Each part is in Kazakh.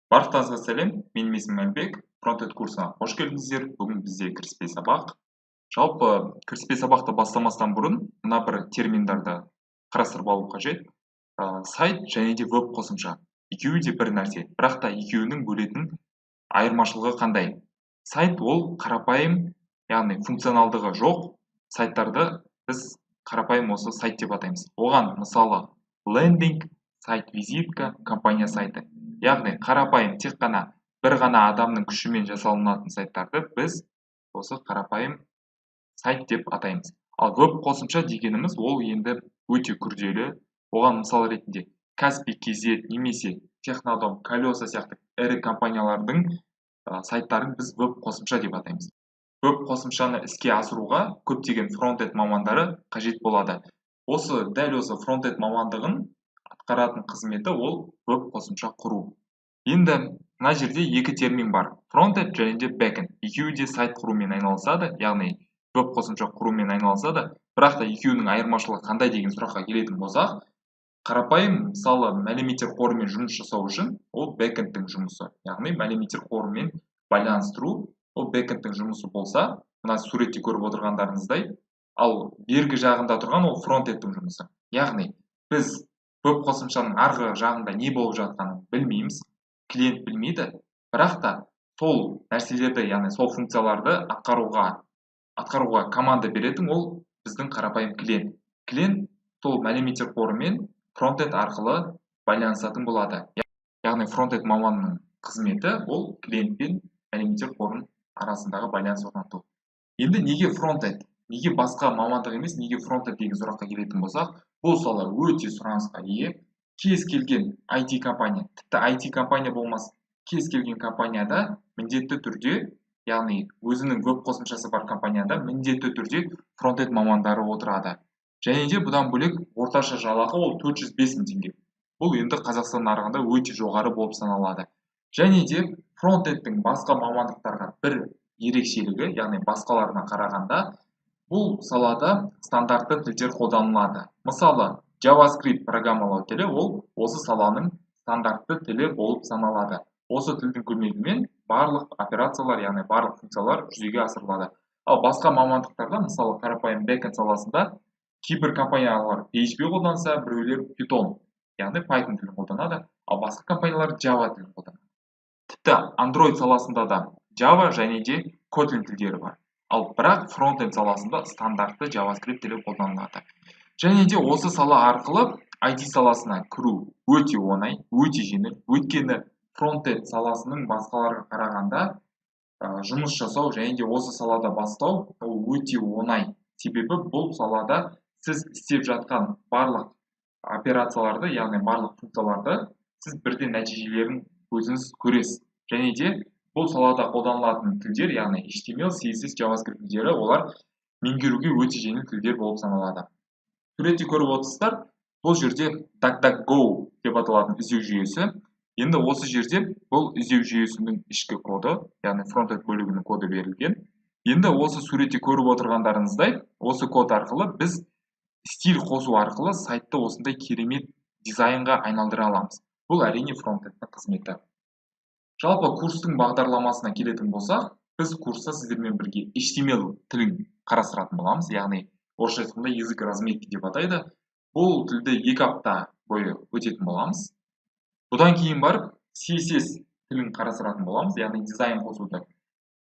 Барлықтарыңызға сәлем, менің есімім Әлібек, Frontend курсына қош келдіңіздер. Бүгін бізде кіріспе сабақ. Жалпы кіріспе сабақты бастамастан бұрын мына бір терминдарды қарастырып алу қажет. Сайт және де веб қосымша. Екеуі де бір нәрсе, бірақ та екеуінің бөлетін айырмашылығы қандай? Сайт ол қарапайым, яғни функционалдығы жоқ сайттарды біз қарапайым осы сайт деп атаймыз. Оған мысалы лендинг, сайт визитка, компания сайты. Яғни қарапайым тек қана бір ғана адамның күшімен жасалынатын сайттарды біз осы қарапайым сайт деп атаймыз. Ал веб қосымша дегеніміз ол енді өте күрделі. Оған мысал ретінде Kaspi KZ немесе Технодом, Колеса сияқты ірі компаниялардың сайттарын біз веб қосымша деп атаймыз. Веб қосымшаны іске асыруға көптеген фронтенд мамандары қажет болады. Осы дәл осы фронтенд мамандығын атқаратын қызметі ол веб қосымша құру. Енді мына жерде екі термин бар: фронтенд және де бэкенд. Екеуі де сайт құрумен айналысады, яғни веб қосымша құрумен айналысады. Бірақ та екеуінің айырмашылығы қандай деген сұраққа келетін болсақ, қарапайым мысалы мәліметтер қорымен жұмыс жасау үшін ол бэкендтің жұмысы, яғни мәліметтер қорымен байланыстыру ол бэкендтің жұмысы болса, мына суретте көріп отырғандарыңыздай, ал бергі жағында тұрған ол фронтендтің жұмысы. Яғни біз веб қосымшаның арғы жағында не болып жатқанын білмейміз, клиент білмейді, бірақ та сол нәрселерді, яғни сол функцияларды атқаруға команда беретін ол біздің қарапайым клиент. Клиент сол мәліметтер қорымен фронтенд арқылы байланысатын болады. Яғни фронтенд маманының қызметі ол клиент пен мәліметтер қорының арасындағы байланыс орнату. Енді неге фронтенд? Неге басқа мамандық емес, неге фронтенд деген сұраққа келетін болсақ, бұл сала өте сұранысқа ие. Кез келген IT компания, тіпті IT компания болмас, кез келген компанияда міндетті түрде, яғни өзінің веб қосымшасы бар компанияда міндетті түрде фронтенд мамандары отырады. Және де бұдан бөлек орташа жалақы ол 405 мың теңге. Бұл енді Қазақстан нарығында өте жоғары болып саналады. Және де фронтендтің басқа мамандықтарға бір ерекшелігі, яғни басқаларына қарағанда бұл салада стандартты тілдер қолданылады. Мысалы, JavaScript программалау тілі ол осы саланың стандартты тілі болып саналады. Осы тілдің көмегімен барлық операциялар, яғни барлық функциялар жүзеге асырылады. Ал басқа мамандықтарда, мысалы, қарапайым бэкенд саласында кейбір компаниялар PHP қолданса, біреулер Python, яғни Python тілін қолданады, ал басқа компаниялар Java тілін қолданады. Тіпті Android саласында да Java және де Kotlin тілдері бар. Ал бірақ фронтенд саласында стандартты JavaScript тілі қолданылады. Және де осы сала арқылы IT саласына кіру өте оңай, өте жеңіл. Өйткені фронтенд саласының басқаларға қарағанда жұмыс жасау және де осы салада бастау ол өте оңай. Себебі бұл салада сіз істеп жатқан барлық операцияларды, яғни барлық функцияларды сіз бірден нәтижелерін өзіңіз көресіз. Және де бұл салада қолданылатын тілдер, яғни HTML, CSS, JavaScript тілдері, олар меңгеруге өте жеңіл тілдер болып саналады. Суретте көріп отырсыздар, бұл жерде DuckDuckGo деп аталатын іздеу жүйесі. Енді осы жерде бұл іздеу жүйесінің ішкі коды, яғни фронтенд бөлігінің коды берілген. Енді осы суретте көріп отырғандарыңыздай, осы код арқылы біз стиль қосу арқылы сайтты осындай керемет дизайнға айналдыра аламыз. Бұл әрине фронтендтің қызметі. Жалпы курстың бағдарламасына келетін болсақ, біз курста сіздермен бірге HTML тілін қарастыратын боламыз, яғни орысша айтқанда язык разметки деп атайды. Бұл тілді 2 апта бойы өтетін боламыз. Бұдан кейін барып CSS тілін қарастыратын боламыз, яғни дизайн қосуды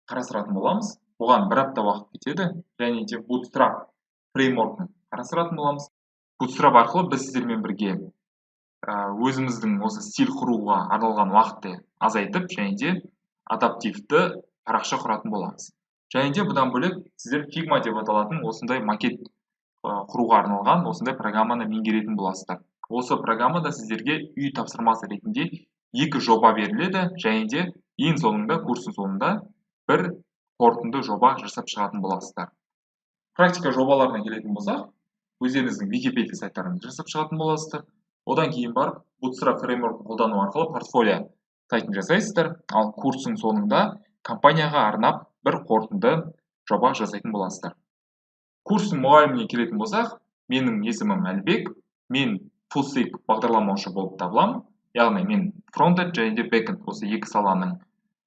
қарастыратын боламыз. Бұған 1 апта уақыт кетеді. Және де Bootstrap фреймворкін қарастыратын боламыз. Bootstrap арқылы біз сіздермен бірге өзіміздің осы стиль құруға арналған уақытты азайтып, және де адаптивті парақша құратын боламыз. Және де бұдан бөлек сіздер Figma деп аталатын осындай макет құруға арналған осындай программаны меңгеретін боласыздар. Осы программада сіздерге үй тапсырмасы ретінде 2 жоба беріледі, және де ең соңында, курстың соңында бір қорытынды жоба жасап шығатын боласыздар. Практика жобаларына келетін болсақ, өздеріңіздің Wikipedia сайттарыңызды жасап шығатын боласыздар. Одан кейін барып Bootstrap фреймворкін қолдану арқылы портфолио сайтын жасайсыздар. Ал курстың соңында компанияға арнап бір қорытынды жоба жасайтын боласыздар. Курстың мұғаліміне келетін болсақ, менің есімім Әлібек, мен full stack бағдарламаушы болып табыламын. Яғни мен фронтенд және де бэкенд осы екі саланың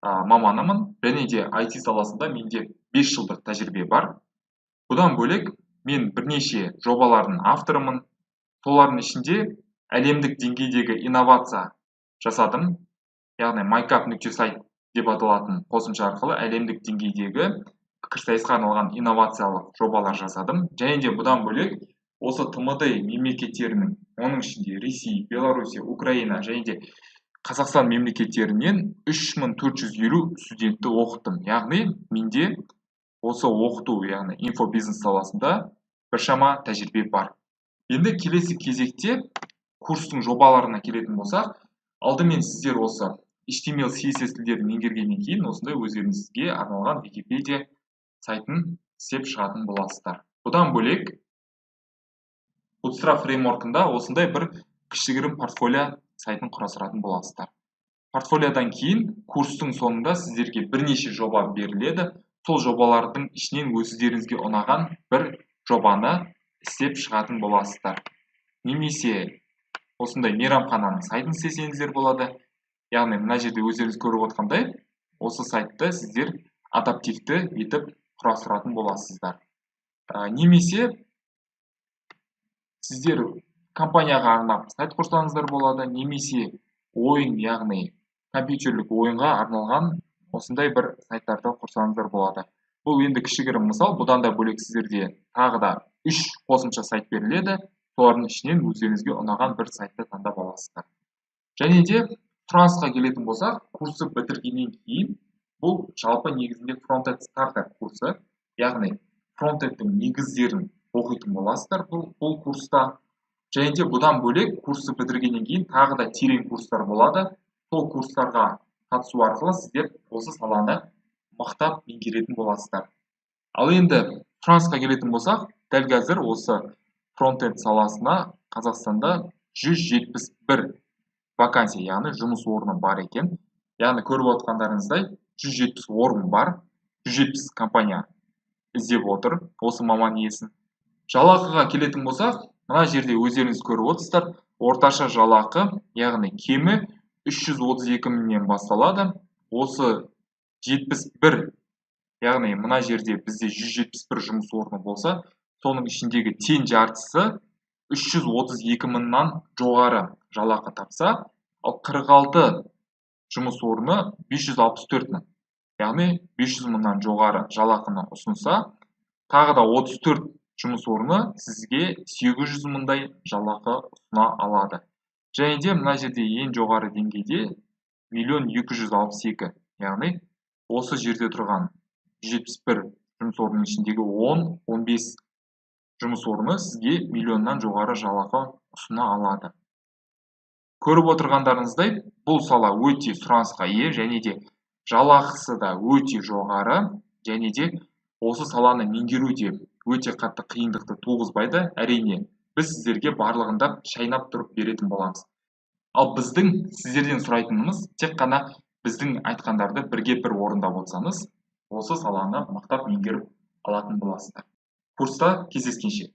маманымын және де IT саласында менде 5 жылдық тәжірибе бар. Бұдан бөлек мен бірнеше жобалардың авторымын. Солардың ішінде әлемдік деңгейдегі инновация жасадым. Яғни mycap.site деп аталатын қосымша арқылы әлемдік деңгейдегі пікірсайысқа арналған инновациялық жобалар жасадым. Және де бұдан бөлек осы ТМД мемлекеттерінің, оның ішінде Ресей, Белоруссия, Украина және де Қазақстан мемлекеттерінен 3450 студентті оқыттым. Яғни менде осы оқыту, яғни инфобизнес саласында біршама тәжірибе бар. Енді келесі кезекте курстың жобаларына келетін болсақ, алдымен сіздер осы HTML, CSS тілдерін меңгергеннен кейін осындай өздеріңізге арналған Википедия сайтын істеп шығатын боласыздар. Бұдан бөлек Bootstrap фреймворкында осындай бір кішігірім портфолио сайтын құрастыратын боласыздар. Портфолиодан кейін курстың соңында сіздерге бірнеше жоба беріледі. Сол жобалардың ішінен өздеріңізге ұнаған бір жобаны істеп шығатын боласыздар. Немесе осындай мейрамхананың сайтын істесеңіздер болады. Яғни мына жерде өздеріңіз көріп отқандай, осы сайтты сіздер адаптивті етіп құрастыратын боласыздар. Немесе сіздер компанияға арнап сайт құрсаңыздар болады, немесе ойын, яғни компьютерлік ойынға арналған осындай бір сайттарды құрсаңыздар болады. Бұл енді кішігірім мысал. Бұдан да бөлек сіздерде тағы да 3 қосымша сайт беріледі. Солардың ішінен өздеріңізге ұнаған бір сайтты таңдап аласыздар. Және де сұранысқа келетін болсақ, курсты бітіргеннен кейін бұл жалпы негізінде фронтенд стартер курсы, яғни фронтендтің негіздерін оқитын боласыздар бұл курста. Және де бұдан бөлек курсты бітіргеннен кейін тағы да терең курстар болады. Сол курстарға қатысу арқылы сіздер осы саланы мықтап меңгеретін боласыздар. Ал енді сұранысқа келетін болсақ, дәл қазір осы фронтенд саласына Қазақстанда 171 вакансия, яғни жұмыс орны бар екен. Яғни көріп отқандарыңыздай 170 орын бар, 170 компания іздеп отыр осы маман иесін. Жалақыға келетін болсақ, мына жерде өздеріңіз көріп отырсыздар, орташа жалақы, яғни кемі 332 мыңнан басталады. Осы 71, яғни мына жерде бізде 171 жұмыс орны болса, соның ішіндегі тең жартысы 332 мыңнан жоғары жалақы тапса, ал 46 жұмыс орны 564 мың, яғни 500 мыңнан жоғары жалақыны ұсынса, тағы да 34 жұмыс орны сізге 800 мыңдай жалақы ұсына алады. Және де мына жерде ең жоғары деңгейде 1 262, яғни осы жерде тұрған 171 жұмыс орнының ішіндегі 10-15 жұмыс орны сізге миллионнан жоғары жалақы ұсына алады. Көріп отырғандарыңыздай, бұл сала өте сұранысқа ие және де жалақысы да өте жоғары, және де осы саланы меңгеру де өте қатты қиындықты туғызбайды. Әрине, біз сіздерге барлығында шайнап тұрып беретін боламыз. Ал біздің сіздерден сұрайтынымыз тек қана біздің айтқандарды бірге бір орындап отырсаңыз, осы саланы мықтап меңгеріп алатын боласыздар. Курста кездескенше.